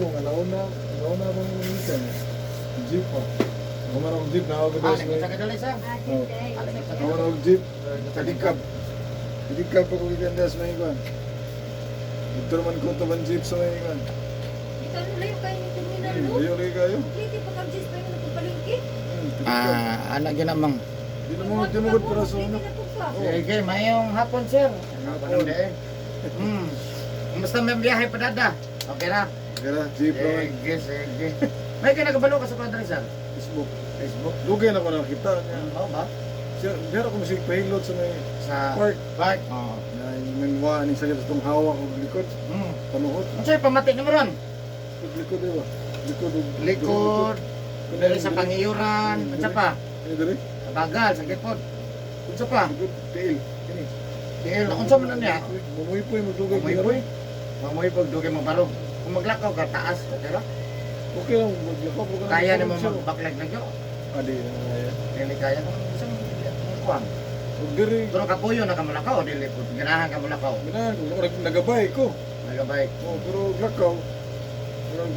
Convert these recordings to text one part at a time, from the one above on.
Kato, alauna akong namitan. Jeep pa. Ako man akong jeep, nakawag Ah, sa may. nagpunta ka dali sa. Ah, Oh. jeep day. Ako man akong jeep, pedicab. Pedicab pa ko gikan sa may kuan. Dito man ko to man jeep sa may kuan. Ikaw layo kayo ng terminal, no? Layo lagi kayo. Magliti pa kang jeep pa yung nagpapalingki. Pedicab. Ah, anak ginamang. Di na mo gud para sa ano. Magliti na po ka. Oh. Sige, mayong hapon, sir. Hapon. Kumusta may biyahe pa dada? Okay ra? Okay ra, jeep ra man. Sige, sige. May kinagabalo ka sa kwadra, sir? Facebook. Facebook. Dugay na ko nakita niya. Oo ba? Siya, diyan ako masig pahilot sa may Sa park. Park. Oo. Na yung wa ni sakit sa tong hawak og likod, panuhot. Unsay pamati nimo ron? Likod di ba? Likod og Likod, diri sa pangiyuran, unsa pa? Kani diri? Sa bagal, sa gipod. Unsa pa? Likod tiil. Kini. Tiil, unsa man na niya? Mamuypoy magdugay Mamuypoy? Mamuypoy dugay mo barog. Kung maglakaw ka taas, okay ra? Okay lang maglakaw pero Kaya nimo magbaklag lagyo. Adi kaya. Dili kaya kung unsa man kuan. Og diri Pero kapuyo na ka mulakaw, dili pud ganahan ka mulakaw. ganahan ko nagabay ko. Nagabike. Oh, pero lakaw. Murag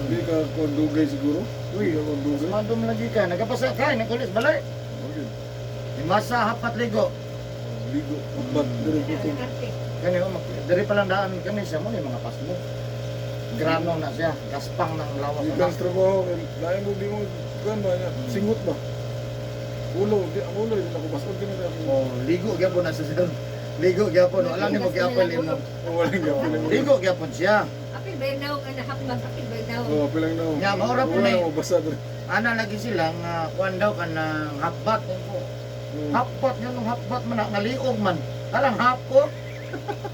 di ka kuan dugay siguro. Uy, ka kuan dugay. Mandom lagi ka, nagapasa ka, nagkulis balay. Okay. Imasa hapat ligo. Ligo, bat diri ko. Kani oh, diri pa lang daan kani siya mo ni mga pasmo. Grano na siya, gaspang ng lawas Di na. kang trabaho, kay lain mo di mo kuan ba niya, singot ba? Ulo, di ang ulo di na ko basod kini na. Oh, ligo gyapon na siya sir. Ligo gyapon, wala nimo gyapon limo. Oh, walang gapon. Ligo gyapon siya. Apil ba yung naong anak hapbat? Apil ba yung naong? Oh, pilang na. Nga, maura po Wala na eh. mo basa diri. Ana lagi sila nga kuan daw kanang hapbat ko. Hapbat nga nung hapbat man na, naliog man. Karang hapo.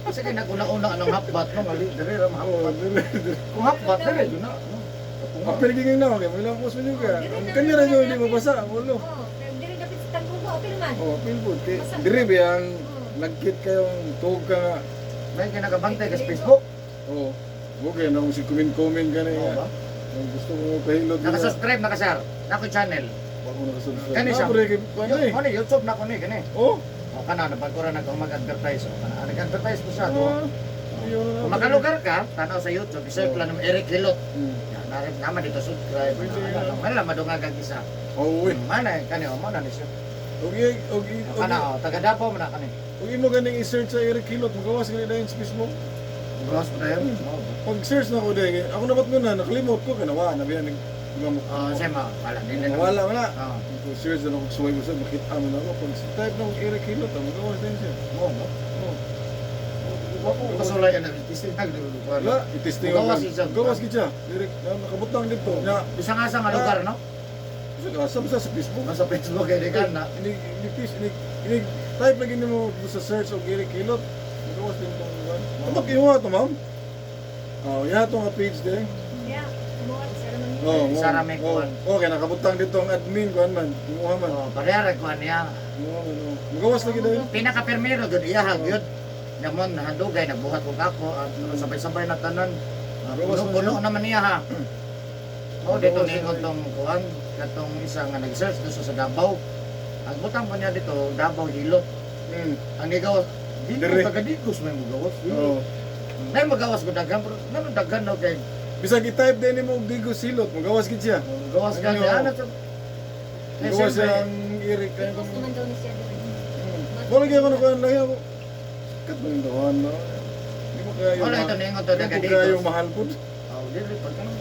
Kasi kay naguna-una anong hapbat no ngali diri ra Oh, mahapbat. diri diri. Kung hapbat diri jud na. No? Apil giging na kay mo ko sa inyo ka. Ang kanya ra gyud di mabasa ang ulo. Oh, diri dapit sa tanggugo, apil man. Oh, apil po. Kay diri ba ang lagkit kayong tuog ka nga. May kinagabantay ka sa Facebook. Oh. Okay na si comment-comment ka na Oo ba? Kung gusto mo pahilot nila. Nakasubscribe na ka sir. Nako channel. Wa ko nakasubscribe. Kani siya. Ah, pre, kay kuan eh. Ano YouTube na ko ni kani. Oh. O kana na pagkura nag mag-advertise o kana nag-advertise ko siya to. Ah, yun na. Kung makalugar ka, tanaw sa YouTube, i-search lang ng Eric Hilot. Yan, narin naman dito subscribe. Pwede Ano, yun. ano, wala madungag ang isa. Oh, uy. Mana kani o mo na ni siya. Okay, okay, O, kana o taga Davao man na kani. Kung imo ganing i-search sa Eric Hilot, magawas ka na sa Facebook. Bros pa tayo. Pag search na ko dahil, ako nabat mo na, nakalimot ko, kanawa, nabiyan, nag, Oh, siya ma, wala din na. wala, wala. Oh. Kung search na ako, suway ko sa, makita mo na ako. Pag type na ako Eric Hilot, ah, magawas din siya. Mo mo. Oh. Wa ko kasulay ana tising tag Wala, itesting ako. Magawas siya. Magawas gid siya. Eric, na, nakabutang dito. Nya, Bisa nga sa nga lugar no? sa sa sa Facebook. Nasa Facebook kay di ka na. Ini, ini, ini, ini, type lagi nimo sa search og Eric Hilot, magawas din tong one. Tumak iwa to, ma'am. Oh, ya to nga page din. Yeah, mo sa naman yun. Oh, Isa ra may oh, kuwan. okay, nakabutang dito ang admin kuan man. Imuha man. Oh, parehara kuan niya. Imuha man. Oh. Magawas lagi dayon. Pinaka permiro gud iya gyud. Namon nahandugay nagbuhat og ako at sabay-sabay na tanan. Ah, Gawas man Puno-puno siya. naman niya ha. Oh, dito Gawas ningon siya. tong kuan katong isa nga nag-search doon sa Davao. Ang butang pa niya dito Davao Hilot. Ang gigawas di Dire. ko taga Digos may mugawas. Oh. Nay magawas ko daghan pero ngano daghan no kay Bisag i-type din nimo og Digos Hilot, magawas gid siya. gawas ka Ano? di ana sa. Eh, Magawas siyempre, siya ang Eric kay Post naman daw ni siya diri. Wala gyud ako nakuan lagi ako. Kat man yung dawan no. Di mo kayo. Wala ito ningon to Di taga mo kayo Digos. mahal pud. Oh, dili pag kanang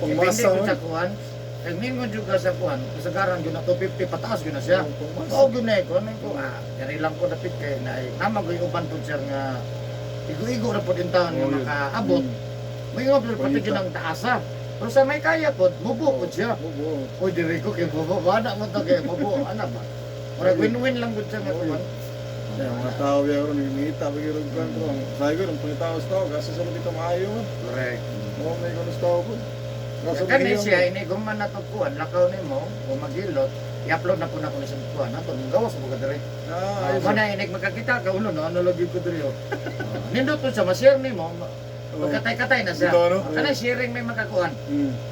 Pangmasa Depende man. sa kuan. Kag ningon jud ka sa kuan, kasagaran jud na 250 pataas jud na siya. Oh, pangmasa. Oo, gyud na eh. Kuan ko, ah, diri lang ko dapit kay na tama ko uban pud sir nga igo-igo ra pud in taon nga Oh, yun. makaabot. May nga pud pati jud ang taasa. Pero sa may kaya pod, mubo pud siya. Mubo. Uy, diri ko kay mubo. Wala mo to kay mubo. Ana ba? Murag win-win lang gud siya nga Oh, kuan. yun. Kaya mga tao biya ron nangita ba gyud og kuan bro. Sabi ko ang pangitao sa tao kasi sa dito maayo man. Correct. Mo may kuno sa tao pud. Kaso Kani mahiyang siya po. ini guman na to kuan lakaw nimo o magilot, i-upload na po na ko ni sa kuan ato gawas mo ka diri. Ah, Ah, ayos. mana inig magkakita ka ulo no ano lagi ko diri oh. Ah, nindot po siya ma-share nimo, magkatay-katay na siya. Dito, ano? Kana sharing may makakuan.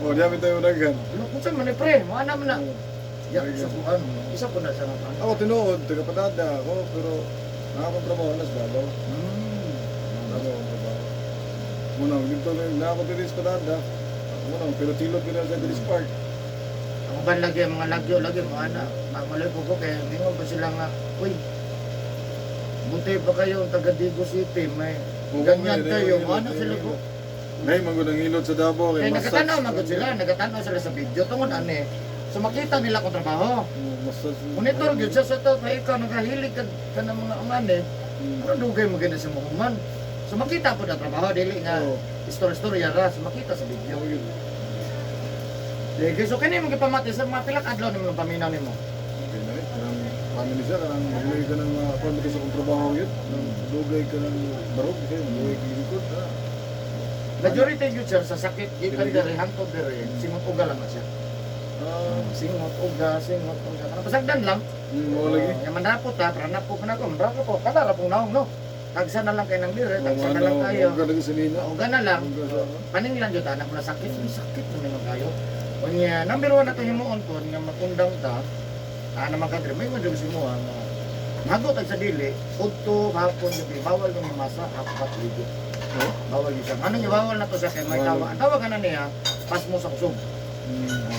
Oh, di amin tayo daghan. Ano kung sa man eh, pre, mo ana man na. Oh. Ya sa kuan, isa po na siya nga kuan. Ako tinuod, taga padada ako, pero nakakong trabaho na sa Davao. Davao ang trabaho. Muna, dito na ako diri sa Padada. Muna, pero tilot ko na sa diri sa park. Ang uban lagi, ang mga lagyo lagi, mga anak, mamalay po ko, kaya mingon pa sila nga, "Uy, buti pa kayo, taga Digo City, may Oo, ganyan may- kayo," may- mga anak sila ko. Nay, manggod ang hilot sa Davao kay Kaya massage. nagatanaw magod sila, nagatanaw sila sa video, tungod ani, so makita nila kung trabaho. Oo, massage. Monitor gyud siya sa to, kaya ikaw nagahilig ka ng mga angane, ano dugay mo gina sa muhuman. So makita po na trabaho, dili nga Oo. istorya-istorya ra, so makita sa video. Oo, yun. Sige, so kini mo gipamati sa mga pila ka adlaw nimo paminaw nimo? Okay na eh. Kanang paano siya, kanang magluoy ka ng mga kung sa akong trabaho yun. Kanang dugay ka ng barog, kasi dugay ka likod. Ah. Majority gyud sir sa sakit gikan Dili. diri hangtod diri, singot uga lang na siya. Ah, Singot uga, singot uga. Kanang pasagdan lang. Mo lagi. Nga manrapot ta, para napo ko na ko, manrapot ko. Kada ra pong naong no. Tagsa na lang kay nang dire, tagsa na lang kayo. Uga lagi sa nina. Uga na lang. Uga sa Paning lang jud anak mo na sakit, may sakit na minong kayo. Unya, number one na to himuon po nga matundang ta. Ana man ka dire, may man jud si mo nga magot ang sa dili, udto hapon gabi bawal mo mamasa hapat ligo. Oh? Bawal yun siya. Anong ibawal na to siya kay may Bawal. tawa. Ang tawag na niya, pasmo sa kusog.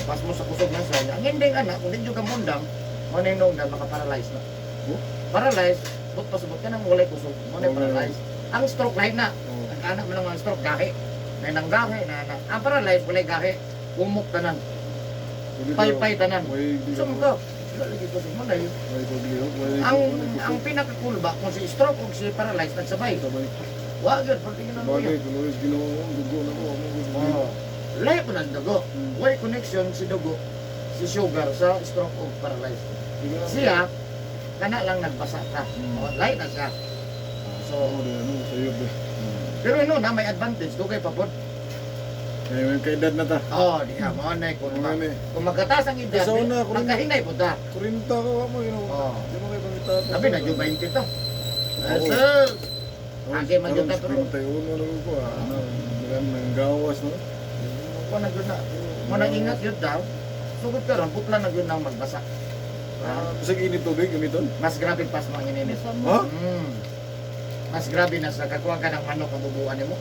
Pasmo sa kusog na siya. Ang ending anak, kung di ka mundang, mo na yung na makaparalyze na. Oh? Paralyze, but pasubot ka nang walay kusog. Mo na Oh, paralyze. Ang stroke lahi na. Oh. Ang anak mo lang ang stroke, gahi. May nang gahi na, na. Ang paralyze, walay gahi. Umok tanan. Paypay tanan. Way di So mo ka, wala lagi kusog mo na yun. Way paglihok, way Ang pinakakulba, kung si stroke o si paralyze, nagsabay. sabay. Wa gyud, pagtingin na Bagay, tuloy Ginoo, dugo na ko, amo ko. Oh. Lahi po ng dugo. Way connection si dugo, si sugar sa stroke o paralyzed. Siya, kana lang nagbasa ka. Oh, lahi na siya. So, Oo, di ano, sayo ba. pero ino na may advantage dugay pa pod. Eh, may kaedad na ta. Oh, di ha mo na kung Mo na eh. kung magkataas ang edad, Sa una, magkahinay po ta. 40 ko mo, Ginoo. Oh. Di mo kayo pangita. Sabi na yung 20 ta. Eh, Oo. sir, Age man jud ta pero. 31 na ko ah. Ano, bilang nang gawas no. Mo na jud na. Mo na ingat jud daw. Sugod karon putla na jud nang magbasa. Ah, bisag init tubig gamiton. Mas grabe pas mo ang ininit. Ha? Mas grabe na sa kakuha ka ng manok ang bubuan nimo.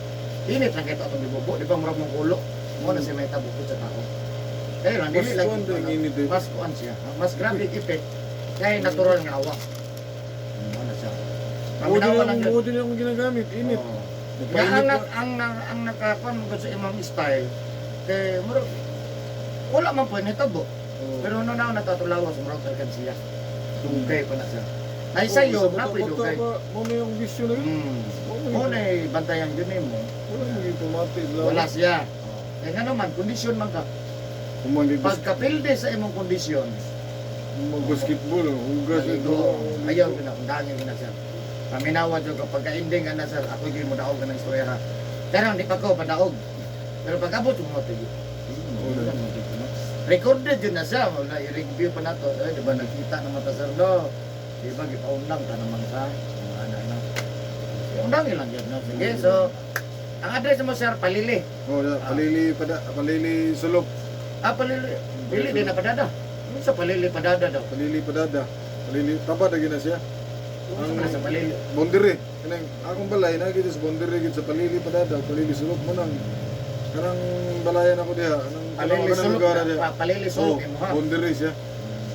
Init lang kito atong gibubo, di ba murag mong ulo. Mo na si may bukod sa tao. Kaya lang Mas dili lang. kuan daw ang init eh. Mas kuan siya. Mas grabe effect kay natural nga awa. Mo na siya. Mo din Paminawa lang ang yun. mo din akong ginagamit, init. Oo. Nga Nagpainit ang pa. ang nakakuan mo sa imong style kay murag wala man po nitabo. Oo. Pero no na natatulawas murag talkan siya. Dugay pa na siya. Ay Oo, sayo, sa na buta-buta dugay. pa, Mo na yung bisyo na yun. Mo na bantayan yun nimo. Wala mo yung tumati. Wala siya. Kaya nga naman, kondisyon man ka. Kung mag Pagkapilde sa imong kondisyon, mag-basketball, hugas ito. maligo. Ayaw yun na, undangin yun na sir. Paminawa dyan ko, pagka-ending ka na sir, ako yung mo daog ka ng istorya ha. Pero hindi pa ko, padaog. Pero pag abot, mo tayo. Recorded yun na siya, wala, i-review pa na to. Eh, di ba nakita naman ta sir, no? Di ba, gipaundang ta naman sa mga anak-anak. Undangin lang yun, no? Sige, so, ang address mo sir, Palili. Oh, da, palili pada palili sulok, Ah, Palili. Pili din na padada. Ano sa Palili padada daw? Palili padada. Palili taba na gina siya. Ano sa Palili? Boundary. Kanang akong balay na gid sa boundary gid sa palili padada, palili sulok mo nang kanang balayan ako diha, kanang Palili kanang sulok. lugar diha. Palili sulok Oh, imo ha. boundary siya.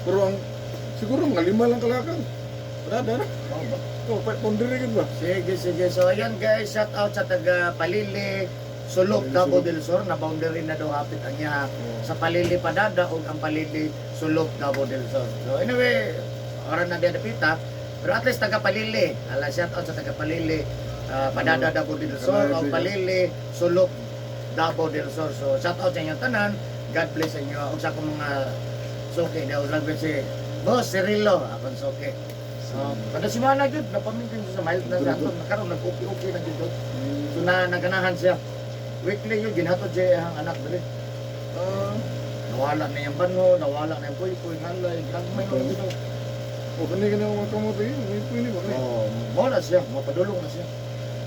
Pero ang siguro mga lima lang kalakang. Padada na. Oh, boundary gid ba? Sige, sige. So ayan guys, shout out sa taga Palili Sulok, Palili, Davao Sulok. del Sur na boundary na daw hapit ang iya Oh. sa Palili Padada ug ang Palili Sulok, Davao del Sur. So anyway, oras na diya dapita. Pero at least taga Palili. Ala, shout out sa taga Palili Padada, Davao del Sur o Palili Sulok, Davao del Sur. So shout out sa inyong tanan. God bless sa inyo. Ug sa akong mga suki daw lang si Boss Cirilo akong suki. So, kada semana gyud napamintin siya sa mild na siya. Atong nakaroon nag-okay-okay na gyud. So na naganahan siya. Weekly yun ginhatod siya ang anak dali. Ah, Nawala na yung banho, nawala na yung puy-puy, ngalay, gagmay na gyud. oh, kani kani mga kamote, may pwede ba kani? Oh, mo na siya, mapadulong na siya.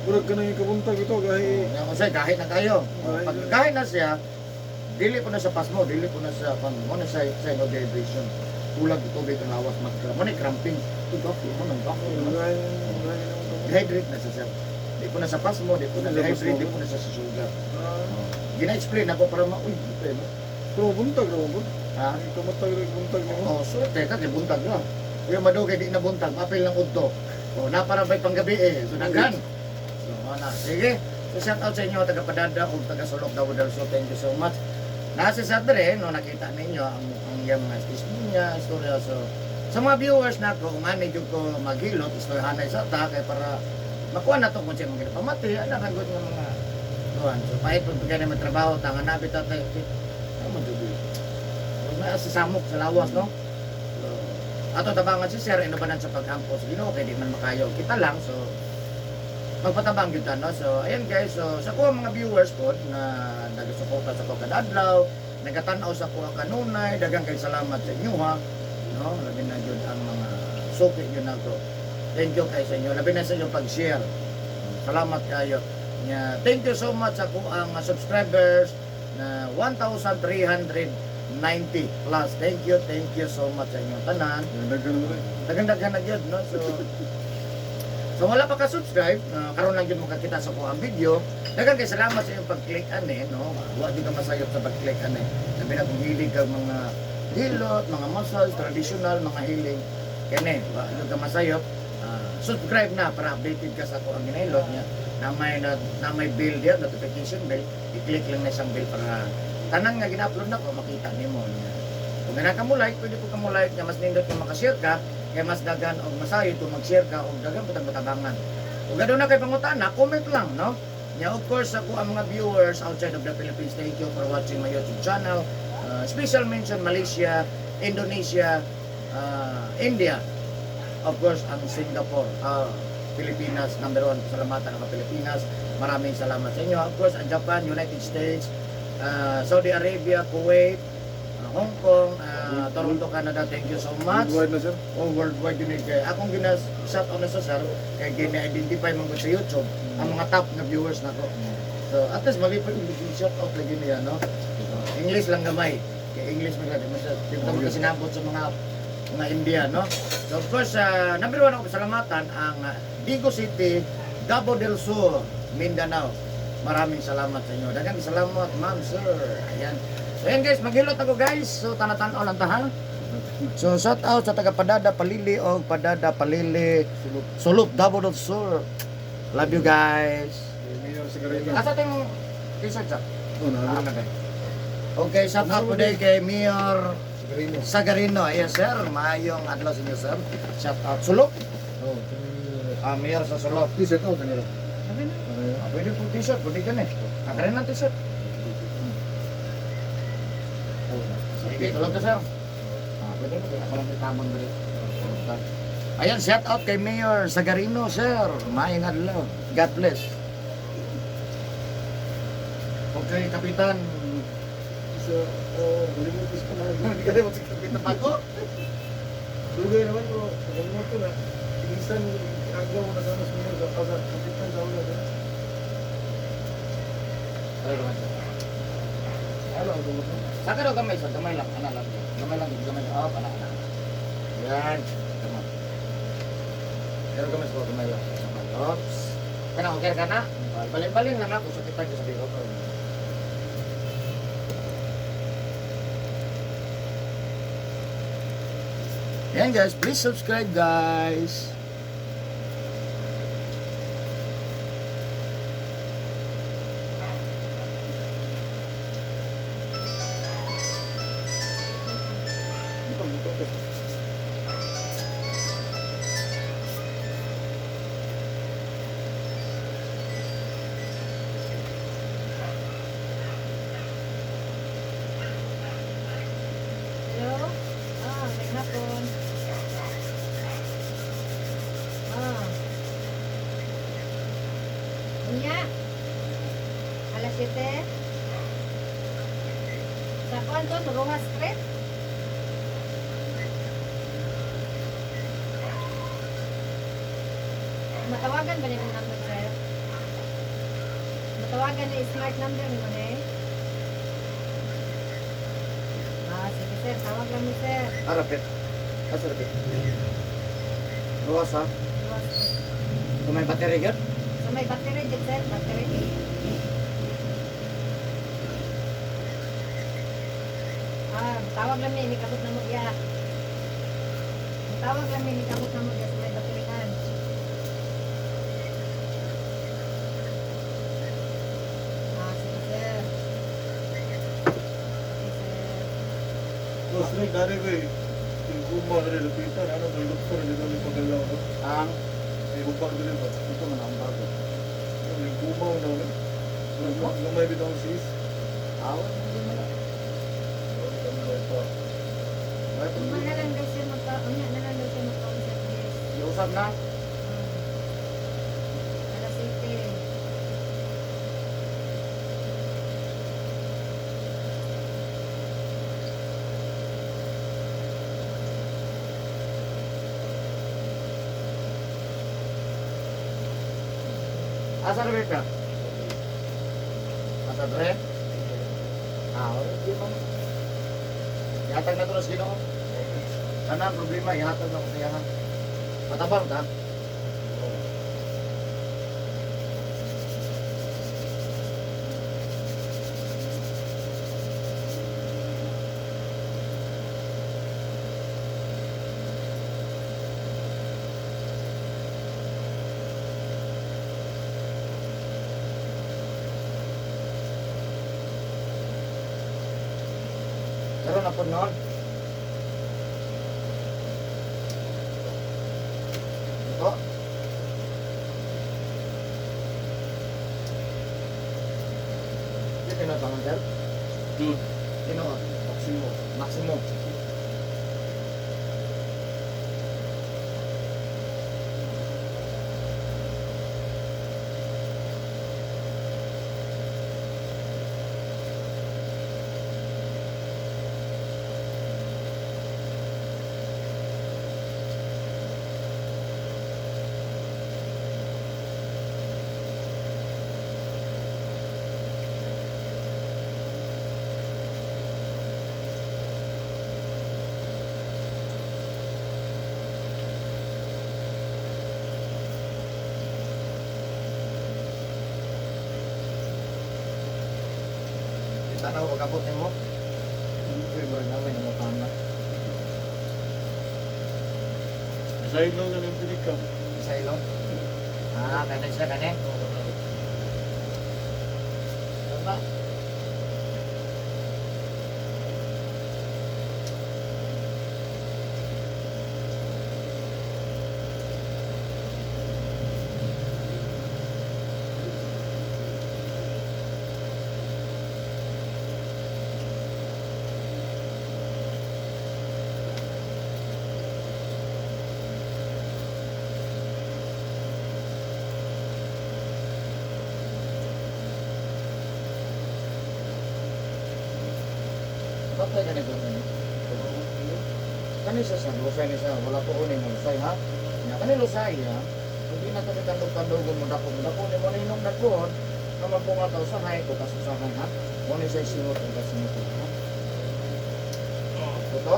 Murag kanang ikabuntag ito gahi. Nga unsay gahi na kayo. Gahi Pag na. gahi na siya, dili po na sa pasmo, dili po na sa pan, mo na sa sign of dehydration. Kulag og tubig ang lawas mag mo na cramping. Ito mo nang gako. Gahi gahi ng kamote. Dehydrate na siya sir. Di po na sa pasmo, di po na Di sa hybrid, pasmo. di po na sa sugar. Ah, Gina-explain ako para ma uy, ito no. pero buntag ra mo. Ha? Kamatag ra buntag nimo. Oh, swerte ka kay buntag na. Yung madugay di na buntag, apil lang udto. Oh, napara bay panggabi eh. So daghan. So ana, sige. So shout out sa inyo taga Padada ug taga Sulok Davao del Sur. Thank you so much. Nasa sa dere no nakita ninyo ang iyang mga testimonya, istorya, so sa mga viewers nako kung ani jud ko maghilot istoryahanay sa ta kay para makuha na to kung siya mga pamati ana ra gud nga mga kuan. So pahit pag pagka na trabaho tanga nabi tatay. Ano mo jud? Na sa samok sa lawas no. So, ato tabangan si sir inubanan sa paghampo sa Ginoo kay di man makayo kita lang, so magpatabang gyud ta, no. So ayan guys, so sa kuha mga viewers po na nagsuporta sa ko kada adlaw, nagatan-aw sa kuha kanunay, daghang kay salamat sa inyo ha, no. Labi na gyud ang mga suki gyud nako. Thank you kay sa inyo, labi na sa inyong pag-share. Salamat kayo nya. Thank you so much sa kuang subscribers na 1,390 plus. Thank you, thank you so much sa inyong tanan. Daghan na rin. Daghan-daghan na gyud, no. So So wala pa ka subscribe, karon lang gyud makakita sa kuang video. Daghan kay salamat sa inyong pag-click ani, no. Wa gyud ka masayop sa pag-click ani. Labi na kung hilig kag mga hilot, mga massage, traditional, mga healing. Kani, wa gyud ka masayop. Subscribe na para updated ka sa kuang ginahilot niya. Na may bell diya, notification bell, i-click lang na siyang bell para tanan nga gina-upload nako makita nimo niya. Kung gana ka mo like, pwede po ka mo like nga mas nindot kung makashare ka, kay mas daghan og masayod kung mag-share ka og daghan putang matabangan. Kung aduna kay pangutana, comment lang, no? Nya of course ako ang mga viewers outside of the Philippines, thank you for watching my YouTube channel. Special mention Malaysia, Indonesia, India, of course ang Singapore, Pilipinas, number one, pasalamatan ang Pilipinas. Maraming salamat sa inyo. Of course, ang Japan, United States, Saudi Arabia, Kuwait, Hong Kong, Toronto, Canada. Thank you so much. Worldwide na sir. Oh, worldwide yun eh. Kaya akong gina-shout out na sa sir, kaya gina-identify mo ko sa YouTube, ang mga top na viewers nako. So, at least malipad yung shout out lagi niya, no? So, English lang gamay. Kaya English man lang, di mo siya, di mo kasi nabot sa mga India, no? So, of course, number one ako pasalamatan ang Digo City, Davao del Sur, Mindanao. Maraming salamat sa inyo. Daghang salamat, ma'am, sir. Ayan. So, ayan guys, maghilot ako guys. So, tanatan-aw lang ta ha. So, shout out sa taga Padada Palili o Padada Palili Sulok. Sulop, Davao del Sur. Love you guys. Mayor sa Karina. Asa tayong t-shirt sa? Oh, na. Ah, okay. Okay, shout out po din kay Mayor Sa Karina. Sagarino. Ayan, sir. Maayong adlaw sa inyo, sir. Shout out. Sulop. Oh, Ah, Mayor sa Sulop. T-shirt oh kanila. Ah, pwede po t-shirt. Pwede ka na eh. Ah, karin lang t-shirt. Sige, tulog ka, sir. Ah, pwede mo. Ako lang itamon dali. Ayan, shout out kay Mayor Sagarino, sir. Maayong adlaw. God bless. Okay, Kapitan. Sa oh, kalimut ko na. Hindi ka mo sa Kapitan Paco. Dugay naman ko, kalimut ko na. Minsan agaw na sa mas mayor sa sa kapitan sa ulo. Ala ang gamot mo. Saka daw gamay, sir. Gamay lang. Ana lang. Gamay lang. Gamay lang. Oh, ana, ana. Yan. Gamay. Pero gamay sa gamay lang. Gamay. Oops. Kana, okay ka na? Balin-balin lang ako. Sakitan ko sa bihok. Yan guys, please subscribe guys. Hello? Ah, may hapon. Ah. Unya. Alas 7. Sa kuan to, sa Rojas Street. Matawagan ba niyong number, sir? Matawagan na smart number ni mo eh? Ah, sige sir, tawag lang mo sir. Ah, rapid. Ah, rapid. Luwas ha. Rojas Street. Kung may battery gyud. Ah, Sa may battery dyan, sir. Battery. Ah, tawag lang mi, nikabot na mo iya. Tawag lang mi, nikabot na mo iya sa may batteryhan. Ah, sige, sir. Okay, sir. Tapos rin, dali ko eh. Yung kuma na rin, lupitan. Ano, ang doktor, hindi namin pagalaw. No? Ang Ay, bubak din ba? ito man ang bago. Yung kumaw na rin. Lumay bitaw ang sis. Awan hindi man. Lumay pa. Wala Uma problema. na lang daw sir magpa, unya na lang daw sir magpa sir, please. Iusap na. Alas 7. Asa na ka? Asa dre? Ah, di man. Ihatag na to sa Ginoo. Kana problema ihatag na ko sa iyahan. Matabang ta. Pero na po noon. Ito. Hindi tinatanong, sir? Dude, Ginoo. Maximo. Maximo. Kita na ako pagkabot nimo. Uy, murag na may nangutan na. Sa ilong na yung pinig ka. Sa ilong. Ah, kanin siya kanin. Tama. Patay ka nito kani. Kani siya sa lusay ni siya, wala po ni mo lusay ha. Nya kani lusay ha. Kung di na to kitandog-tandog mo dako mo dako ni mo ninong dagkon, nga mapunga ta usahay ko tas usahay ha. Mo ni siya singot ang kasingot ha. Ito?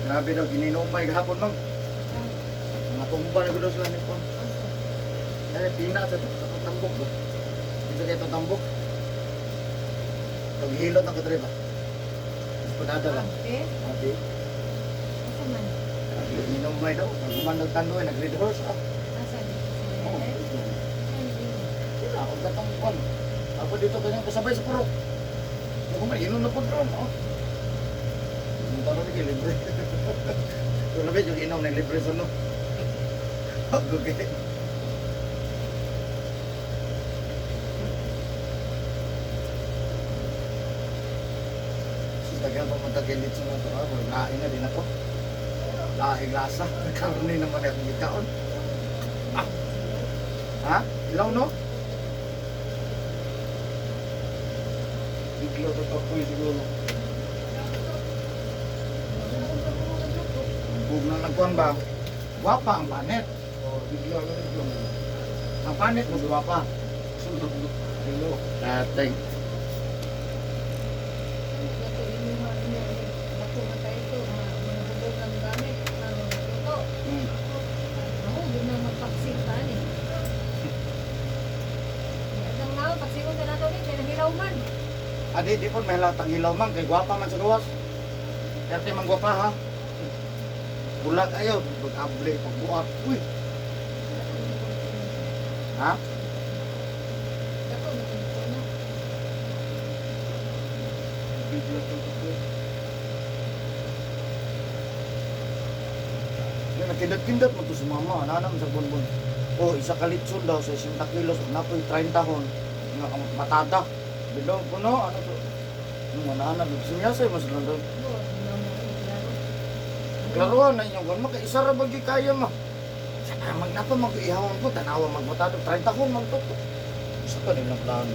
Grabe daw gininumay gahapon mang. Mga tumba na gud sila ni pon. Eh pina sa sa tambok do. Dito kay itong tambok. Paghilot ang kadre ba? Mas padada lang. Okay. Okay. Asa man? Gininumay daw. Pag nagtando ay nag-red horse ah. Asa dito sir? Oo. Saan dito? Sila ako katong kwan. Ako dito kanyang kasabay sa purok. Ako man inom na po ron. Oh. Ang tanong ni libre. Kung labi yung inom ng libre sa no. Okay. Sus, tagal pa matagilid sa mga to. Ah, lain na din ako. Lahig lasa. Karne naman akong gikaon. Ah. Ha? Ilaw no? Bigla to tapoy siguro. Ug nang nagkuan ba? Gwapa ang panet. Oh, bigla na bigla. Ang panet mas gwapa. Sulod. Hello. Tatay. Nato imuha niya. Dako man tayo to. Mga hubog ang gamit. Ang luto. Ako, di na magpaksin pa ni. Ang naon, pagsingon ka na to ni, kaya nahilaw man. Adi di po may latang hilaw man kay gwapa man sa gawas. Perte man gwapa ha. Bulag ayo, pag-able, pagbuat. Uy, ha? Dako, matulog na. Bigla to. Yan, nagkindat-kindat mo to si mama, nanam sa bonbon. Oh, isa ka litson daw sa 60 kilos, ug napoy 30 hon. Nga ang matata. Bilong puno, ano to? Nung manana, sumyasay mas lang daw. Bo, hindi mo klaro. Klaruan na inyong gun, maka isa ra ba gyud kaya ma. Sa mag napa mag ihawan ko, tanawa magmatado, 30 hon man to. Isa ka nilang plano.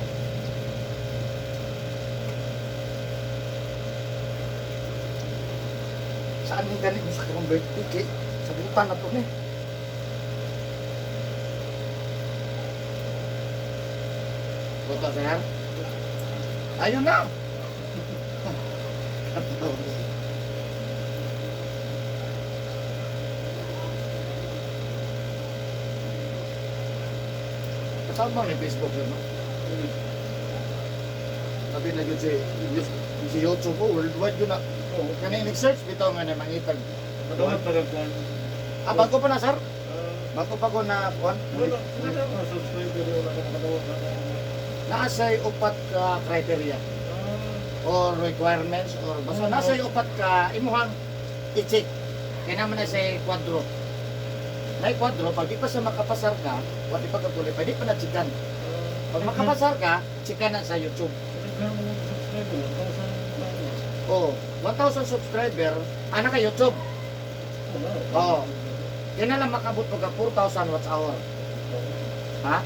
Saan yung ganit mo sa akong birthday cake? Sa butan na to ni. Buta, sir? Ayun na! Kasama ni Facebook yun, no? Sabi na yun si YouTube ko, worldwide yun na. Oo. Kani nag-search bitaw nga na mangitag. Padungan pa lang kuan. Ah, bago pa na, sir? Ah, Bago pa ko na, kuan? wala wala ka subscriber, wala ka nakadawat na. Naasay upat ka criteria or requirements or basta nasa upat ka imuhang i-check. Kaya naman na sa kwadro. Na kwadro, pag di pa sa makapasar ka, o di pa ka qualify, di pa na chikan. Pag makapasar ka, chikan na sa YouTube. Subscriber, 1,000. Oh, 1,000 subscriber, ana ka YouTube. Wala. Oo. Kaya na lang makabot pagka 4,000 watch hour. Ha?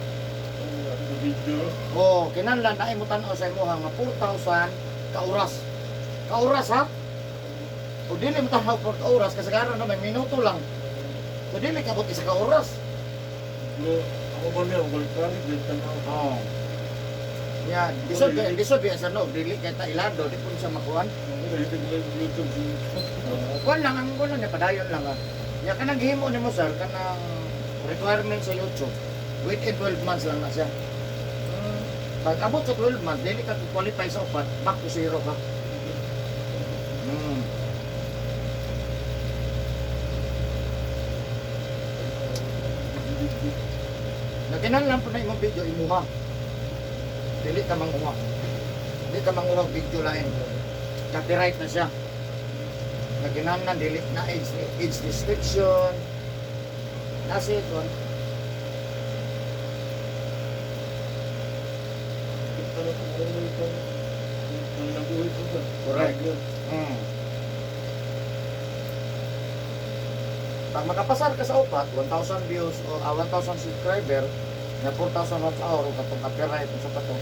Video. Oo, kinahanglan na imo tan-aw sa imuha nga 4,000 ka oras. Ka oras ha? O dili mo tan-aw 4 ka oras kasi karon na may minuto lang. So dili kabot isa ka oras. Pero ako ba niya, balik-balik, balik tanaw. Oo. Ya, lisod lisod biya sa no, dili kay ta ilado di pud siya makuan. YouTube. Kuan lang ang kuan lang niya, padayon lang ah. Ya kanang gihimo nimo sir kanang requirement sa YouTube. Within 12 months lang na siya. Pag abot sa 12 months, dili ka qualify sa upat, back to zero ka. Nagkinahanglan po na imong video imuha. Dili ka manguha. Dili ka manguha og video lain. Copyright na siya. Nagkinahanglan dili na age restriction. Nasa ito. Correct. Pag makapasar ka sa upat, 1,000 views o 1,000 subscriber, na 4,000 watch hour o katong copyright sa pato.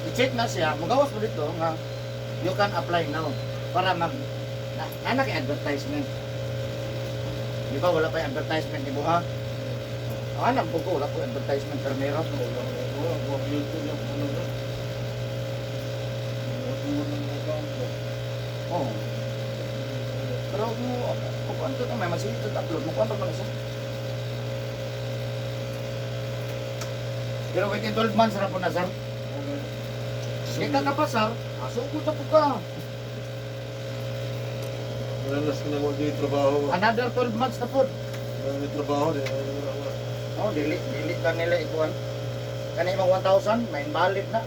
I-check na siya, magawas mo dito nga you can apply now para mag na, na kay advertisement. Di ba wala pa yung advertisement ni Buha? Ah, alam po ko, wala po advertisement pero meron. Oo. Pero kung ano ka may masigit ka upload mo, kung ano man siya. Pero within 12 months ra po na, sir. Hindi ka kapasar, asugod na po ka. Wala na sa nang di trabaho. Another 12 months na po. Wala na trabaho di. Wala. Oh, dili, dili ka nila ikuan. Kani imong 1,000, may invalid na.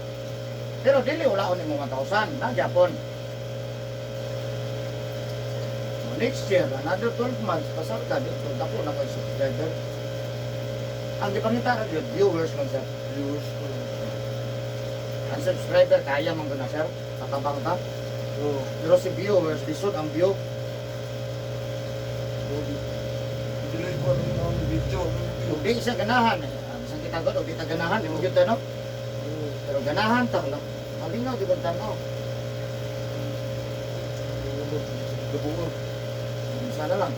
Pero dili wala on imong 1,000, na Japon. So, next year, another 12 months, pasar ka dito, dako na kay subscriber. Ang gipangita ra gyud viewers man sir. Viewers. Ang subscriber kaya man gud na sir, katabang ta. Oo. Pero si viewers, lisod ang view. Dili ko ano ang video. Ug di siya ganahan, eh. Bisan kita god, og di ta ganahan, imo gyud ta no. Pero ganahan ta lang. Malingaw gyud ang tan-aw. Basa na lang.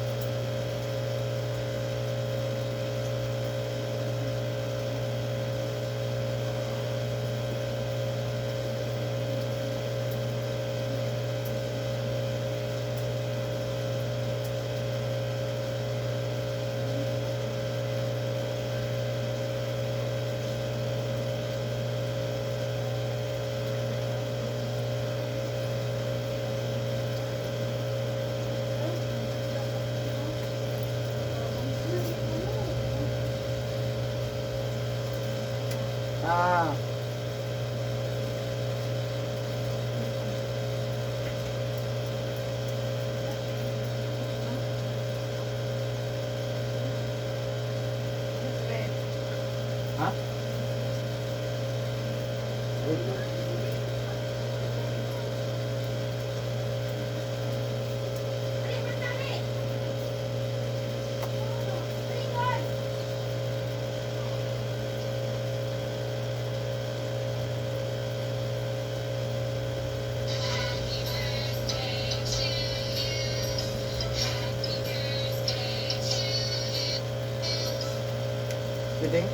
Ah. Ha? Kidding?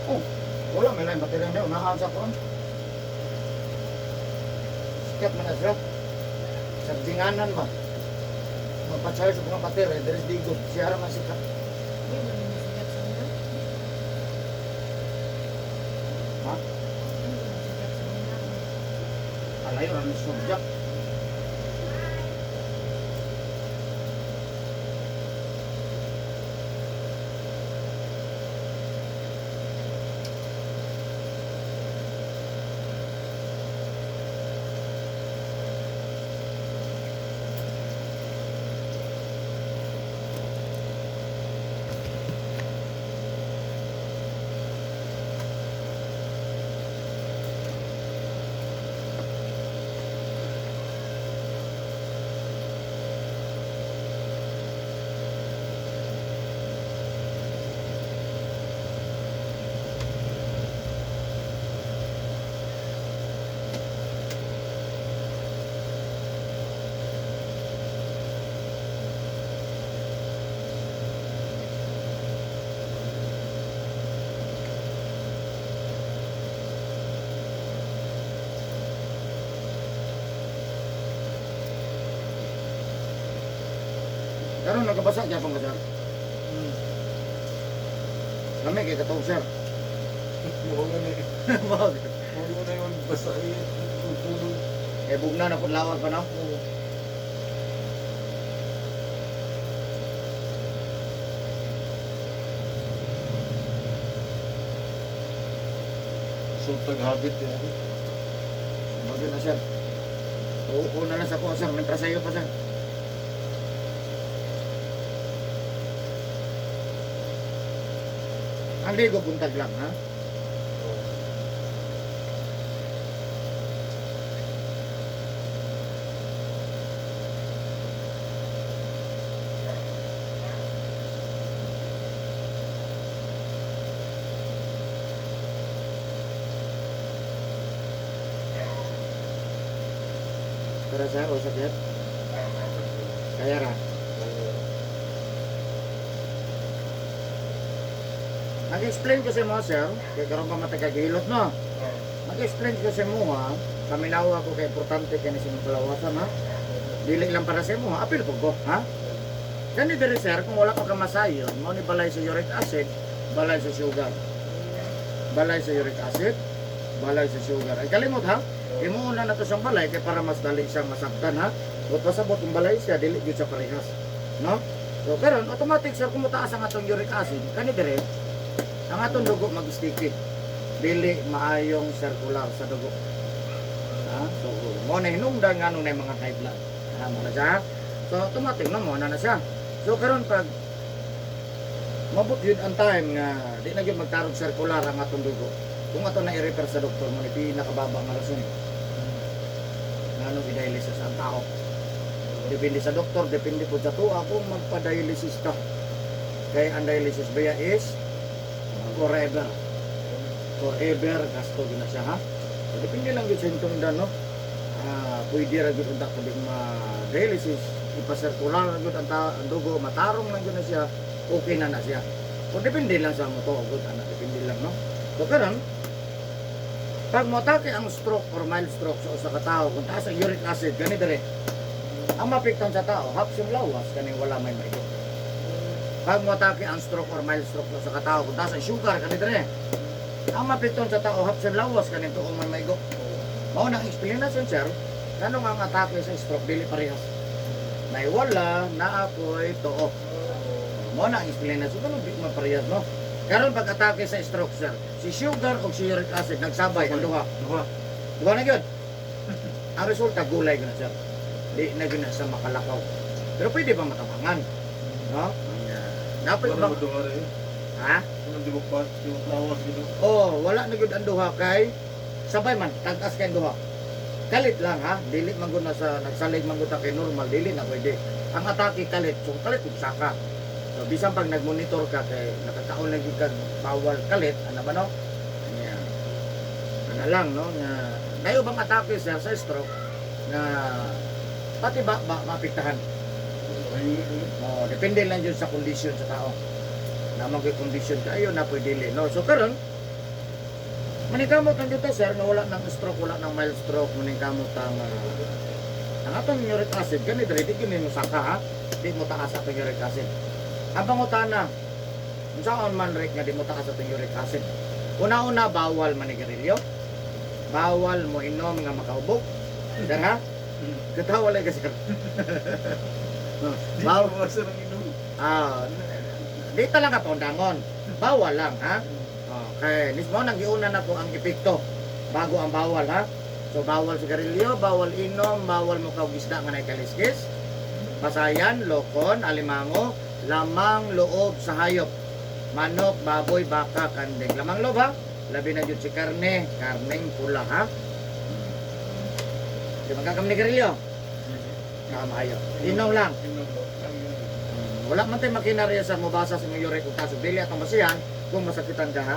Oh, wala may lain baterya na unahan sa kon. Sikat man na siya. Sarjinganan ba? Magpa-charge og mga baterya, there is digod. Siya ra man sikat. Hindi mo rin masigat sa una. Ha? Hindi mo masigat sa una. Alayo ra ni subjak. Karon nagabasa gyapon ka, sir. Lami kay katong, sir. Mao na eh. Wag. Mao na yung basa eh. Tulog. Eh bugna na pud lawag pa, no? Oo. So tag-habit yan. Bagyo na, sir. Oo, na lang sa ko, sir. Mentra sa iyo pa, sir. Ang ligo buntag lang, ha? Pero sir, o sakit? Kaya ra. Nag-explain ko sa mo, sir, kay karon pa matagagilot, no? Nag-explain ko sa mo, ha? Kaminawa ko kay importante kay ni sa imong kalawasan, ha? Dili lang para sa imo, ha? Apil po ko, ha? Kani diri, sir, kung wala pa ka masayon, mao ni balay sa uric acid, balay sa sugar. Balay sa uric acid, balay sa sugar. Ay kalimot, ha? Imuuna na to siyang balay kay para mas dali siyang masabtan, ha? O pasabot kung balay siya, dili gyud siya parehas. No? So karon automatic sir kung motaas ang atong uric acid, kani dire ang atong dugo mag-sticky. Dili maayong circular sa dugo. Ha? So mo na hinungdan nganong na mga high blood. Ha, mo na siya. So automatic no mo na na siya. So karon pag mabot yun ang time nga di na gyud magtarog circular ang atong dugo. Kung ato na i-refer sa doktor mo ni pinakababa nga rason. Ngano gi-dialysis ang tao. Depende sa doktor, depende po sa tuwa kung magpa-dialysis ka. Kay ang dialysis ba is forever. Forever gasto gyud na siya ha. So, depende lang gyud sa hintungdan no. Ah, pwede ra gyud unta kung ma-dialysis, ipasirkular ra gyud ang, ang dugo, matarong lang gyud na siya, okay na na siya. So depende lang sa mo to, good ana, depende lang no. So karon pag moatake ang stroke or mild stroke sa usa ka tawo, kung taas ang uric acid gani dire, ang maapektuhan sa tao, haps yung lawas kaning wala may maigo. Pag moatake ang stroke or mild stroke sa usa ka tawo, kung taas ang sugar kani dire, ang maapektuhan sa tao, haps yung lawas kaning tuong may maigo. Mao nang explanation sir, ngano nga ang atake sa stroke dili parehas. May wala, naapoy, tuo. Mao na ang explanation kung di man parehas no. Karon pag atake sa stroke sir, si sugar o si uric acid nagsabay ang duha. Duha. Duha na gyud. Ang resulta gulay gyud na sir. Di na gyud na sa makalakaw. Pero pwede ba matabangan? No? Dapat Wala ba? mo duha rin. Ha? Wala di mo pa, di mo tawas gid. Oh, wala na gyud ang duha kay sabay man tag-as kay ang duha. Kalit lang ha, dili man gud na sa nagsalig man gud ta kay normal dili na pwede. Ang atake kalit, so kalit ug saka. So bisan pag nagmonitor ka kay nakakaon lang gyud kag bawal kalit, ana ba no? Anya. Ana lang no nga nayo bang atake sir sa stroke na pati ba, ba maapektahan. Oh, depende lang yun sa kondisyon sa tao. Namang kay kondisyon kayo na pwede dili no. So karon manikamot ang dito sir nga wala ng stroke, wala ng mild stroke, manikamot ang atong uric acid gani diri di gyud mo saka ha. Di mo taas atong uric acid. Ang pangutana, unsaon man rek nga di mo taas atong uric acid? Una-una bawal manigarilyo. Bawal mo inom nga makaubog. Sir ha? Katawa lang ka sir. Di Bawal. mo sir ang inom. Ah, di talaga paundangon. Bawal lang, ha? Okay, mismo nang giuna na ko ang epekto bago ang bawal, ha? So bawal sigarilyo, bawal inom, bawal mo kaog isda nga nay kaliskis. Pasayan, lokon, alimango, lamang loob sa hayop. Manok, baboy, baka, kanding. Lamang loob, ha? Labi na jud si karne, karneng pula, ha? Di magkakamnigarilyo? Nakamayo. Inom lang. Inom lang. Wala man tayo makinarya sa mabasa sa mga uric ug dili atong basihan kung masakitan ka ha.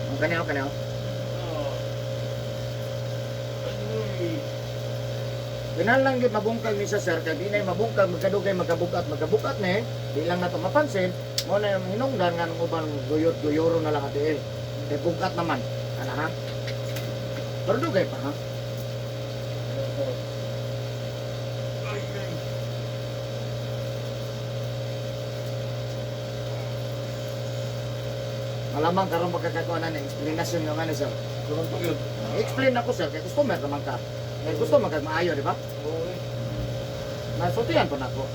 Ang kaniyo kaniyo. Kinahanglan gyud mabungkag ni sa sir kay di na mabungkag magkadugay magkabugat magkabugat ni di lang nato mapansin mo na yung hinungdan nga nung uban guyot guyoro na lang ang tiil. Kay bugat naman ana ha. Pero dugay pa ha. Malamang karon pagkakakuha na ng explanation nga ni sir. Karon pa gyud. Explain ako sir kay customer naman ka. Kay gusto man kag maayo di ba? Oo. Eh. Nasultihan po nako.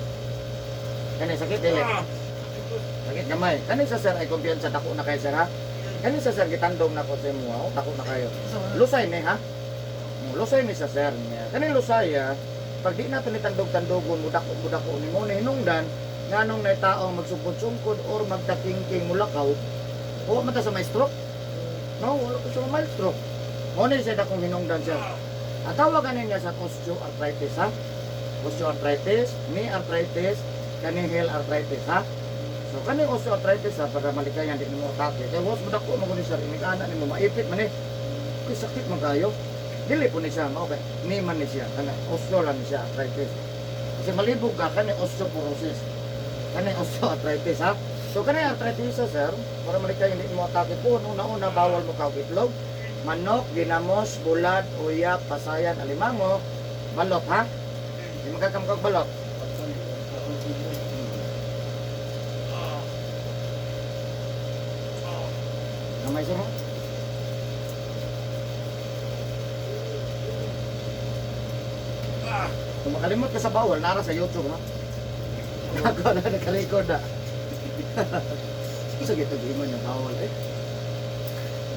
Kani sakit dili. Sakit gamay. Kani sa sir ay kumpiyansa dako na kayo sir ha. Kani sa sir gitandong nako sa imo, oh, dako na kayo. Lusay ni ha. Lusay ni sa sir niya. Kani lusay ah, pag di nato ni tandog-tandogon mo dako mo dako ni mo ni hinungdan nganong nay taong magsungkod-sungkod or magtakingking mulakaw, wa man ta sa may stroke. No, wala ko sa mild stroke. Mo ni siya dakong hinungdan sir. Ang tawagan niya sa osteoarthritis ha. Osteoarthritis, knee arthritis, kaning heel arthritis ha. So kaning osteoarthritis ha para malikayan di nimo atake. Kay was mo dako mo ni sir inig ana nimo maipit man eh. Kay sakit man kayo. Dili po ni siya mao kay knee man ni siya kana osteo lang ni siya arthritis. Kasi malibog ka kani osteoporosis. Kani osteoarthritis ha. So kani arthritis sir, para malikayan di mo atake po una-una bawal mo kaog itlog, manok, ginamos, bulad, uyap, pasayan, alimango, balot ha. Di magkakamkag balot. Gamay sir ha? Kung makalimot ka sa bawal, nara sa YouTube ha. Ako na naka-record na. Sa gito mo yung bawal eh.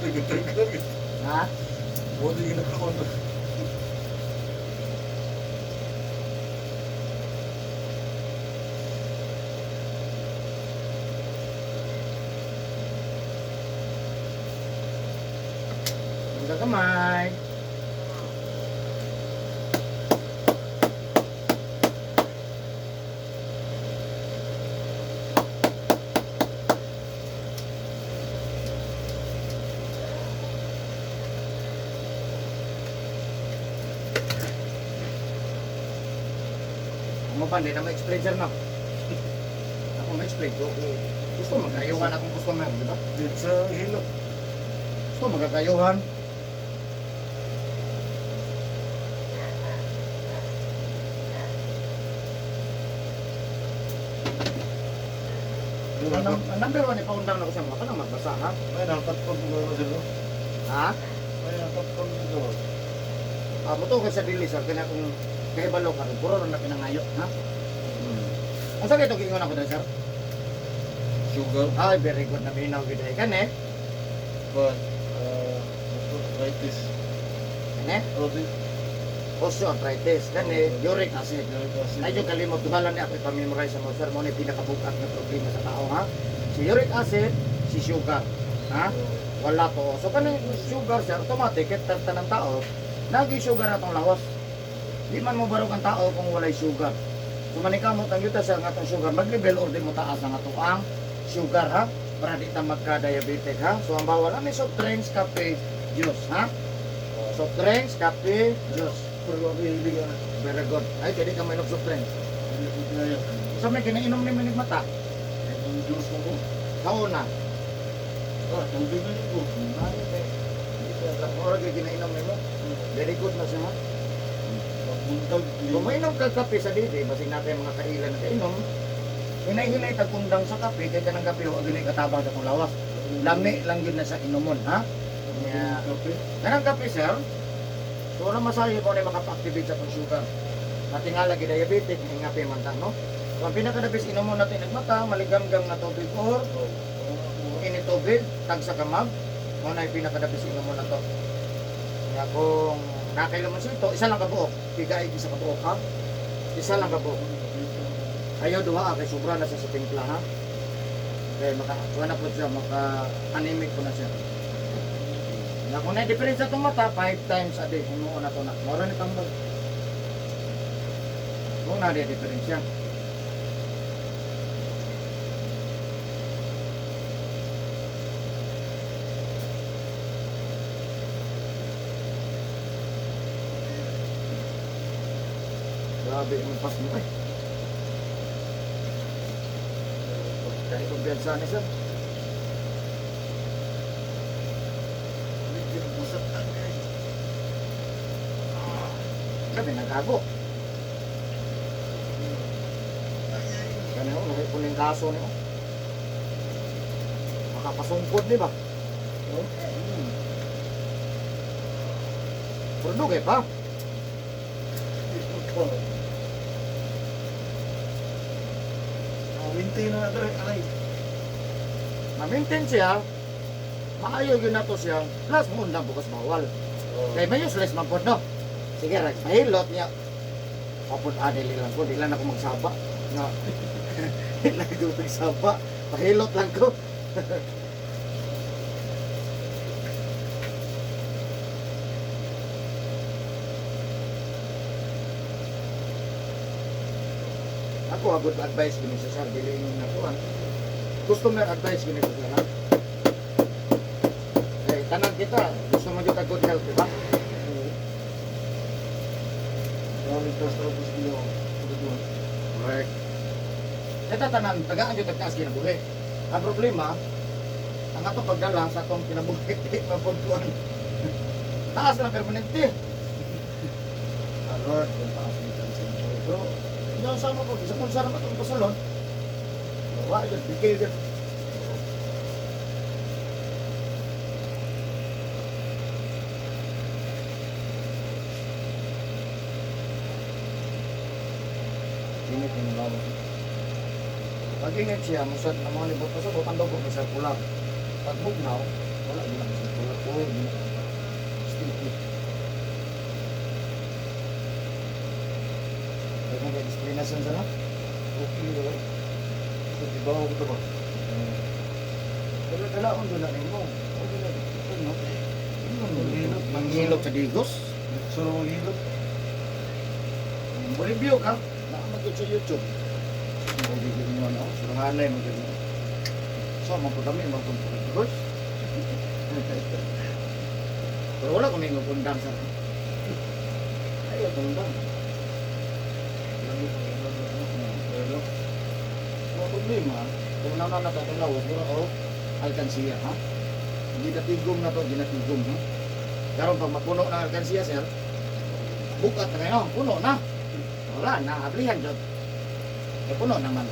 Nagtagal. Ha? Buti yung nagkaon. Ang gagamay. Mo pa, hindi na ma-explain sir, no? Ako ma-explain ko. Gusto magkayuhan akong customer, di ba? Dito sa hilot. Gusto magkakayuhan. Ang number one, ipaundang na ko sa mga kanang magbasa, ha? Ay, nakatapon ko na sila. Ha? Ay, nakatapon ko. Ah, mo ka sa dili, sir, kaya kung kahibalo ka, puro na pinangayo, ha? Ang sakit ito, kingon ako dahil, sir? Sugar. Ay, very good na minaw gid ay kani. But, arthritis. Kani, Oh, di. osteoarthritis, kani, uric acid. Uric acid. Ay, yung kalimot, dumalan niya ako ipamemorize sa mga sir, mo na yung pinakabukat na problema sa tao, ha? Si uric acid, si sugar, ha? Wala to. So, kanang sugar, sir, automatic, kahit ng tao, nagi sugar na tong lawas. Di man mo barog ang tao kung walay sugar. So, manikamot ang yuta sir, nga atong sugar, mag-level or di mo taas ang ato ang sugar, ha? Para di ta magka-diabetic, ha? So, ang bawal, ano soft drinks, kape, juice, ha? Soft drinks, kape, juice. Pero ako hilig na. Very good. Ay, kaya di ka mainom soft drinks. Hindi ko kinaya. So, may kinainom ni manig mata. Ang juice mo ko. Kauna. Ah, tubig na yun ko. Ora gyud ginainom nimo. Very good na siya, ha? Pagbuntag. Kung mainom ka kape sa didi, basig na kayo mga kailan na kainom, hinay-hinay tagkundang sa kape, kay kanang kape, huwag yun katabang sa kong lawas. Lami lang yun na sa inumon, ha? Yeah. Kape. Kanang kape, sir, so wala masayo mo na makapa-activate sa itong sugar. Natingala lagi diabetic, hingape man ta, no? So, ang pinakadabis inumon natin nagmata, maligamgam nga tubig or init tubig, tag sa kamag, mo na yung pinakadabis inumon na to. Kaya kung nakailan mo ito, isa lang kabuok. Pigaig isa kabuok, ha? Isa lang kabuok. Ayaw duha ah, kay sobra na siya sa timpla, ha? Kaya maka, wala po siya, maka anemic po na siya. Na kung na-diferensya itong mata, 5 times a day, himuon na to na. Mora ni tambal. Kung na-diferensya. Grabe ang pas mo eh. Kahit kumpiyansa ni sir. Grabe, nagago. Kaya ako, nakipon yung kaso niyo. Makapasungkod, di ba? Hmm. Pero dugay pa. Winti na nga aray. Ma-maintain siya, maayo yun na to siya, plus mo na bukas bawal. Kay may useless man po, no? Sige, right, pahilot niya. Kapod adili lang ko, di lang ako magsaba. No. Di lang ako magsaba. Pahilot lang ko. Ako, a good advice gini sa sir, dili yung nakuan. Customer advice gini sa sir, ha? Eh, tanan kita, gusto mo dito good health, di ba? Maraming taas tapos ginawa. Correct. Ito tanan, tagaan yung tagtaas kinabuhi. Ang problema, ang atong pagdala sa atong kinabuhi, di mapagtuan. Taas lang permanente. Alert, kung taas ng chance ng buhay. Pero, hindi ako sama ko, isa kung saan naman itong pasulod. Wa, yun, bigay yun. Pag ingat siya, musad na mga libot sa ang dugo may circular. Pag bugnaw, wala gyud na circular. Oh, sticky. Kaya nga explanation sa no? Okay, right? So, di ba ako ito ba? Pero kalaon doon na nimo. Okay na ito, no? Manghilot, manghilot sa digos. So, hilot. Mo-review ka. Naa gyud sa YouTube. Mo review niyo no. Suranganay mo gyud. So mo po kami mo kung boss. Pero wala ko ning undang sa. Ayo undang. Pero, Mga problema, kung na na tatong lawas, mura o alkansiya, ha? Ginatigom na to, ginatigom, ha? Karon pag mapuno na alkansiya, sir, bukat na kayo, puno na. Wala na, ablihan jud. Eh, puno naman.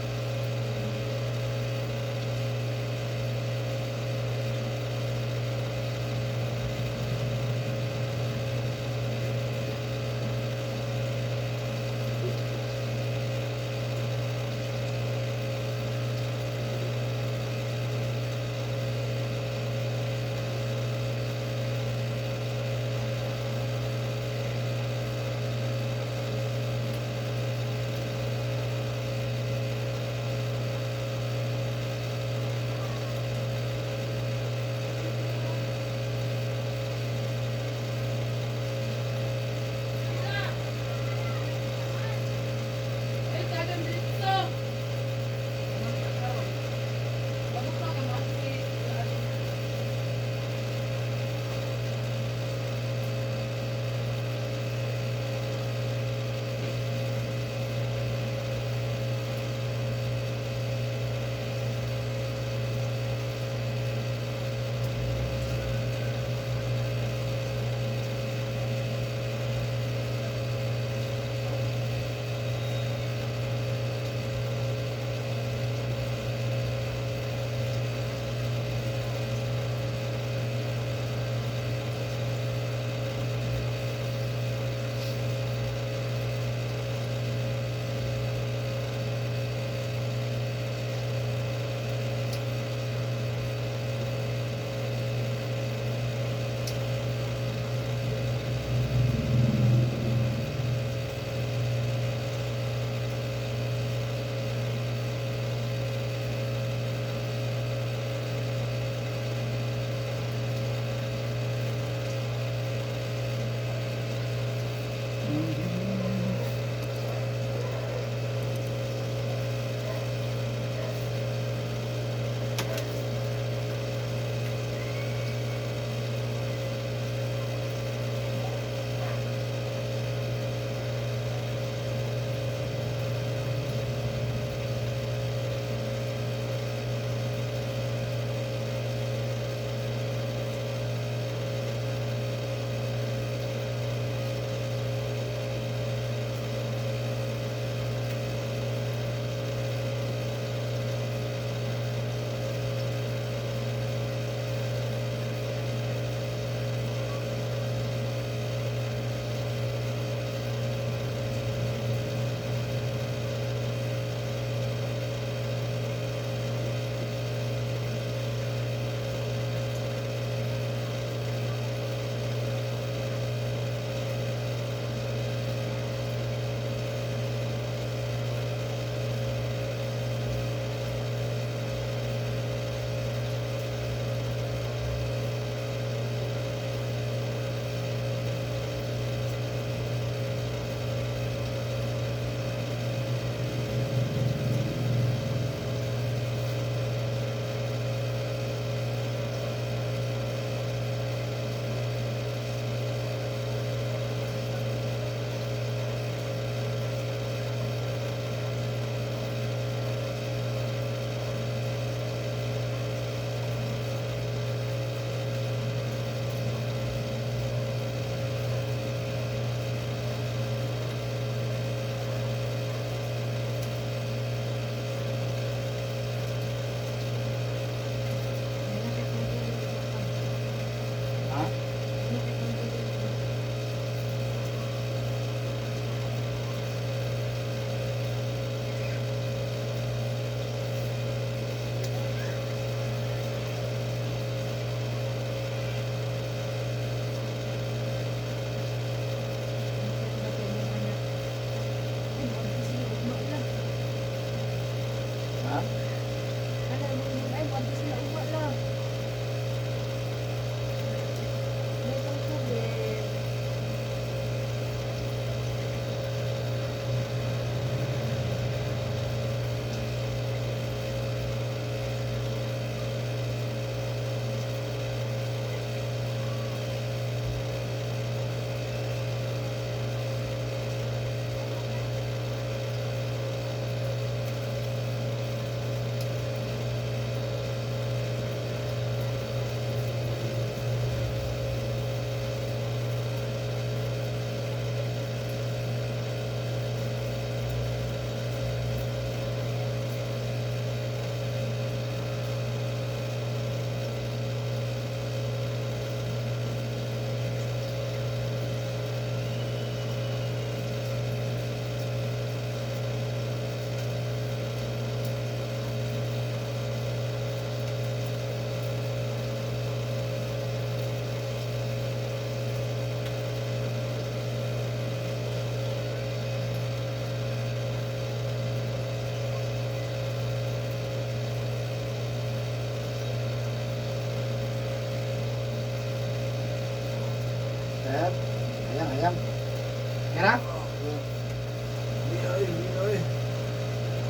Kara? Hindi ay, hindi ay.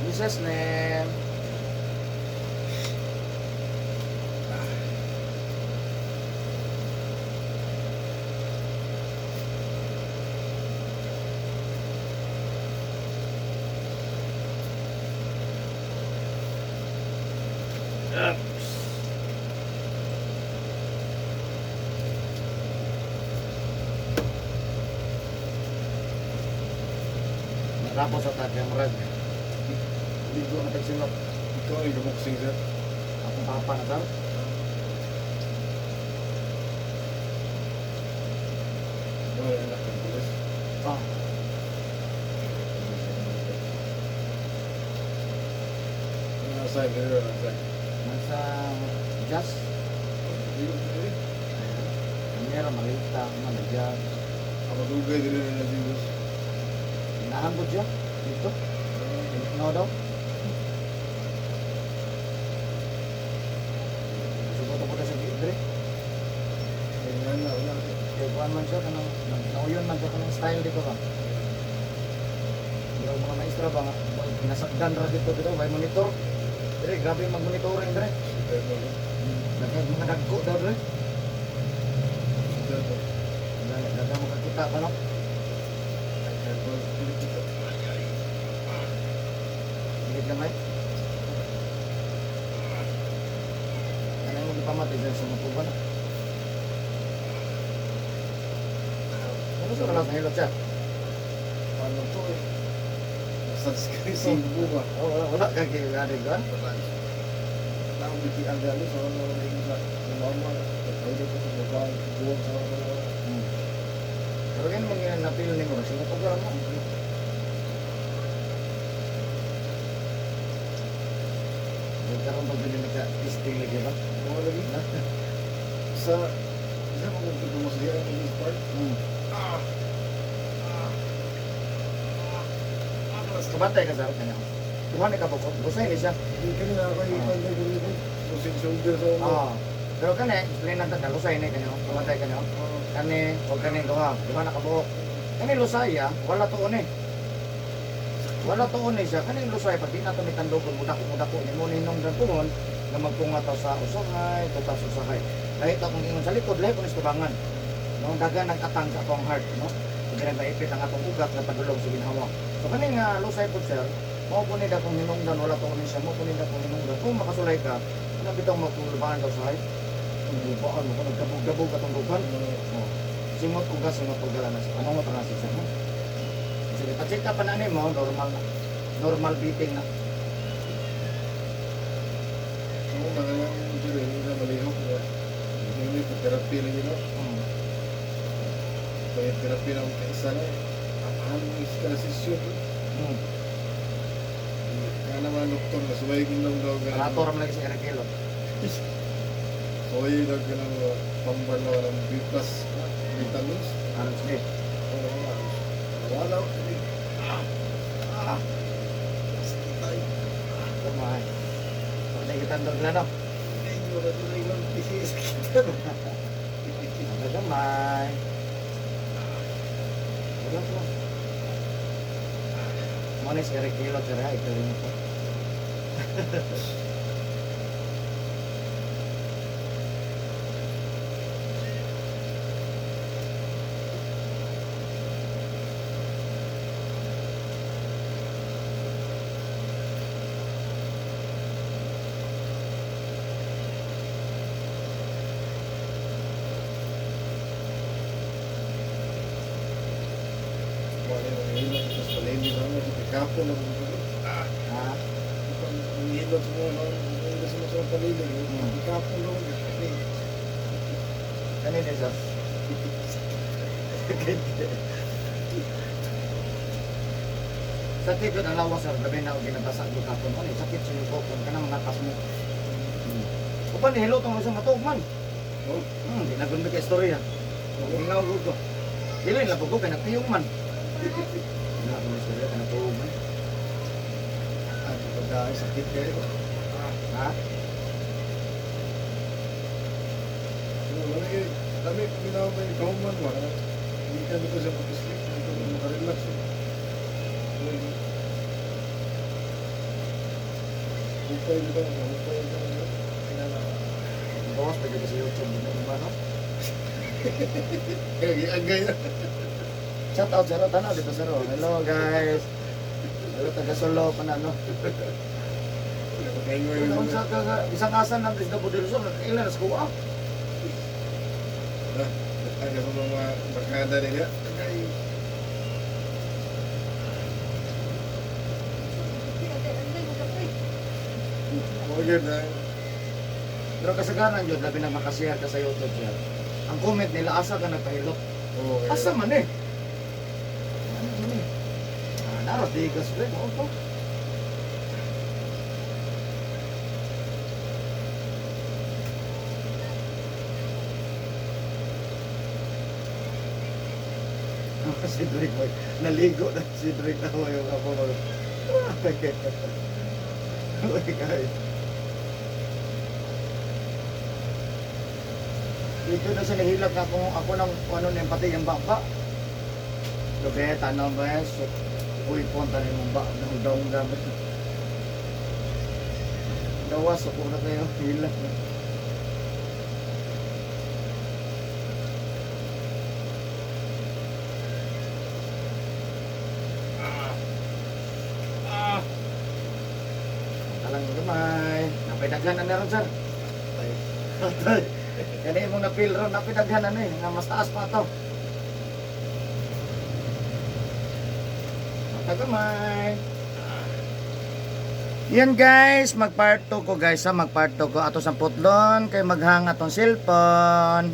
Jesus name. Narapos sa tagyang murag. Ligo na tagsinop. Ikaw ay gaboxing, sir. Akong papa na sir. Wala anak ng pulis. Ah. Nasa dito, nasa. Nasa jazz. Kamera, malita, manager. Ako dugay dito na Jesus. Naambot siya. Dito. No daw. Subuto po sa dire. Ganyan na, wala. Kaya kuan man siya kanang nauyon man siya kanang style dito ba. Pero mga maestra ba nga nasakdan ra dito dito may monitor. Dire grabe mag-monitoring dire. Daghang mga dagko daw dire. Daghang mo kakita ba no? Dili gamay. Kanang mo gipamatay dyan sa matuban. Ano sa kalas nahilot siya? Ano to eh? Nasa Cebu ba? Oh, wala, wala ka kay Gary Gan. Wala akong biti ang galo sa mga mga sa mama. Nagpahilot ko sa babae. Buwag sa mga mga. Pero ganyan mga napil ni mo, kasi matugan mo. Nagkaroon pa din nagka-testing lagi ba? Mga lagi. Sa isa mo kung ito masaya ang this part. Kabantay ka sir, kanya. Duha ni ka po, busay ni siya. Hindi kanina ako yung panday ko dito. Pusing shoulder sa mga. Ah. Pero kani, explain lang ta, lusay ni kanyo. Kabantay kanyo. Kani, o kani duha, duha na kabuok. Kani lusaya, wala tuon eh. Wala tuon eh siya. Kani lusay, pag di na ito ni tandogon, mudako-mudako, ni mo ninong dan tuon, na magtunga ta sa usahay, tuta sa usahay. Lahi ta kung ingon sa likod, lahi kung istubangan. No, daga nag-atang sa atong heart, no? Kung ginang maipit ang atong ugat na padulong sa ginhawa. So kani nga lusay po sir, mao po ni dakong hinungdan, wala tuon ni siya, mao po ni dakong hinungdan. Kung makasulay ka, ano bitong magtulubaan daw sa height? Ang lubaan mo, nagkabog-gabog atong luban. Oh. Singot uga, singot uga lang. Ano mo tanong siya mo? Sige, pa-check ka pa na mo, normal na. Normal beating na. Oo, mga lang dito hindi na malihok na. Hindi na therapy lagi no. Kaya therapy na akong kaisa na. Ang mahal mo is ka sesyon. Kaya naman doktor na suway ko lang daw ganun. Rator mo lagi sa Eric Hilot. Suway daw ka ng pambal na ng B plus vitamins. Ano sige. Oo, wala. Wala. Ah. Sakit tayo. Kumain. Wala kita ang dogla no. Hindi, wala doon ay lang sakit. Ang gamay. Wala po. Mo ni si Eric Hilot sir ha, ikaw rin po. Wala yung hilot, tapos palili na ako, kapon na ako. Ha? Ang hilot mo, ang hilot mo sa palili, kapon na ako. Kanina sir. Sakit yun ang lawas sir, gabi na ako ginabasa ko kapon. Ano, sakit sa yung kopon, kanang mga tas mo. Upan, hello tong isang matuog man. Oh, Di na gunda ka istorya. Ingaw ko. Dili na ko kay nagtiyong man. Wala ko istorya kay nagtuog man. at pagka sakit kayo. Ha? Wala kayo, dami kung ginawa mo yung kahuman mo, hindi ka dito sa pag-sleep, hindi ka Maka-relax. Hupay di ba? Hupay di ba? Bawas pa gyud sa YouTube din ba no? Kaya agay na. Shout out sir, tanaw dito sir. Oh. Hello guys. Hello taga Solo pa na no. Makaingoy Unsa ka isang asan ng Davao del Sur, ilan sa kuha? Aga sa mga barkada nila. Agay. Mga na. Pero kasagaran jud labi na makashare ka sa YouTube sir. Ang comment nila asa ka nagpahilot. Oo. Asa man eh? Ano man eh? Ah, naros di gas pre, mao to. Si Drake boy, naligo na si Drake na mo yung ako mag. Uy, guys. Dito na sa nahilak na kung ako nang ano na yung pati yung baba. Gabi, tanaw ba yan? So, uy, punta na yung ba, ng daong gabi. Gawas, ako na kayo, hilak na. Talang gamay. Napidaghan na meron, sir. Ay. Atay. Yan imong napil ron, napidaghan na ni, nga mas taas pa to. Matagamay. Yan guys, mag part 2 ko guys ha, mag part 2 ko ato sa putlon kay maghang atong cellphone.